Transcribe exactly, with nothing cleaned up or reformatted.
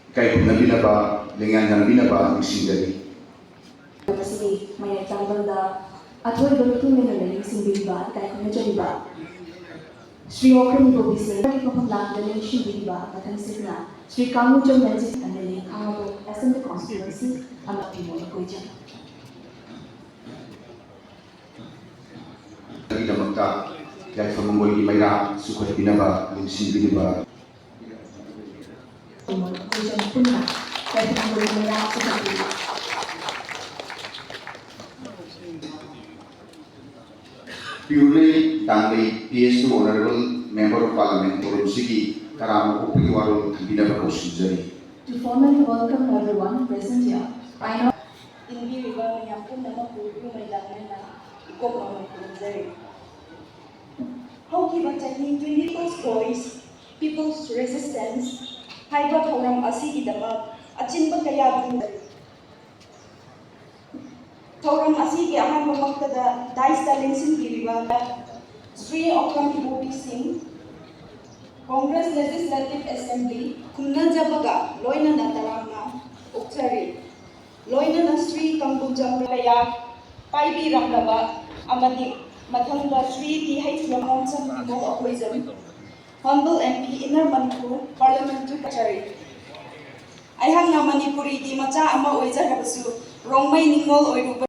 ꯏꯀꯥꯏ ꯈꯨꯝꯅꯕꯤꯅꯕ, ꯂꯦꯡꯌꯥꯟ ꯅꯝꯕꯤꯅꯕ ꯅꯤꯡꯁꯤꯡꯖꯔꯤ꯫ ꯑꯁꯤꯒꯤ ꯃꯌꯥꯏ ꯇꯥꯡꯕꯜꯗ ꯑꯊꯣꯏꯕ ꯃꯤꯊꯨꯡꯂꯦꯟꯅ ꯂꯩꯔꯤꯡ ꯁꯤꯟꯕꯤꯔꯤꯕ ꯏꯀꯥꯏ ꯈꯨꯝꯅꯖꯔꯤꯕ ꯁ꯭ꯔꯤ ꯑꯣꯈ꯭ꯔꯝ ꯏꯕꯣꯕꯤꯁꯤꯡꯒꯤ ꯃꯐꯝ ꯂꯥꯡꯗ ꯂꯦꯡꯁꯤꯟꯕꯤꯔꯤꯕ ꯃꯊꯪꯁꯤꯠꯅ Shri Kangujam Ranjit M L A Khangabok assembly constituency ꯑꯃ ꯄꯤꯕ ꯃꯈꯣꯏ ꯆꯪ ꯒꯤꯗꯃꯛꯇ ꯌꯥꯏꯐ ꯃꯪꯒꯣꯜꯒꯤ ꯃꯩꯔꯥ ꯆꯨꯈꯠꯄꯤꯅꯕ ꯅꯤꯡꯁꯤꯡꯕꯤꯔꯤꯕ ꯃꯈꯣꯏ ꯆꯪ ꯄꯨꯟꯅ ꯌꯥꯏꯐ ꯃꯪꯒꯣꯜꯒꯤ ꯃꯩꯔꯥ ꯆꯨꯈꯠꯄꯤꯕ ꯄꯤꯔꯨꯅꯩ ꯇꯥꯡꯂꯩ P S to Honorable Member of Parliament ꯊꯧꯔꯝꯁꯤꯒꯤ ꯇꯔꯥꯝꯅ ꯑꯣꯛꯄꯒꯤ ꯋꯥꯔꯣꯜ ꯊꯝꯕꯤꯅꯕ ꯀꯧꯁꯤꯟꯖꯔꯤ꯫ To formally welcome everyone present here, I now ꯏꯟꯕꯤꯔꯤꯕ ꯃꯌꯥꯝ ꯄꯨꯝꯅꯃꯛꯄꯨ ꯏꯄꯨ ꯃꯩ ꯂꯥꯡꯃꯩꯅ ꯏꯀꯣꯛ ꯃꯃꯜ ꯈꯨꯔꯨꯝꯖꯔꯤ꯫ ꯍꯧꯈꯤꯕ ꯆꯍꯤ People's Voice, People's Resistance ꯍꯥꯏꯕ ꯊꯧꯔꯝ ꯑꯁꯤꯒꯤꯗꯃꯛ ꯑꯆꯤꯟꯕ ꯀꯌꯥ ꯊꯧꯔꯝ ꯑꯁꯤꯒꯤ ꯑꯍꯥꯟꯕꯃꯛꯇꯗ ꯗꯥꯏꯁꯇ ꯂꯦꯡꯁꯤꯟꯕꯤꯔꯤꯕ ꯁ꯭ꯔꯤ ꯑꯣꯀ꯭ꯔꯝ ꯏꯕꯣꯕꯤ ꯁꯤꯡ, Congress Legislative Assembly ꯈꯨꯝꯅꯖꯕꯒ ꯂꯣꯏꯅꯅ ꯇꯔꯥꯝꯅ ꯑꯣꯛꯆꯔꯤ꯫ ꯂꯣꯏꯅꯅ ꯁ꯭ꯔꯤ ꯀꯪꯒꯨꯖꯝ ꯀꯌꯥ ꯄꯥꯏꯕꯤꯔꯝꯂꯕ ꯑꯃꯗꯤ ꯃꯊꯪꯗ ꯁ꯭ꯔꯤ ꯇꯤ ꯍꯩꯆ ꯔꯃꯣꯟꯁꯟ ꯅꯤꯉꯣꯜ ꯑꯩꯈꯣꯏꯖꯝ, Honorable M P Inner Manipur Parliamentary ꯀꯆꯔꯤ꯫ ꯑꯩꯍꯥꯛꯅ ꯃꯅꯤꯄꯨꯔꯤꯒꯤ ꯃꯆꯥ ꯑꯃ ꯑꯣꯏꯖꯔꯕꯁꯨ ꯔꯣꯡꯃꯩ ꯅꯤꯉꯣꯜ ꯑꯣꯏꯔꯨꯕ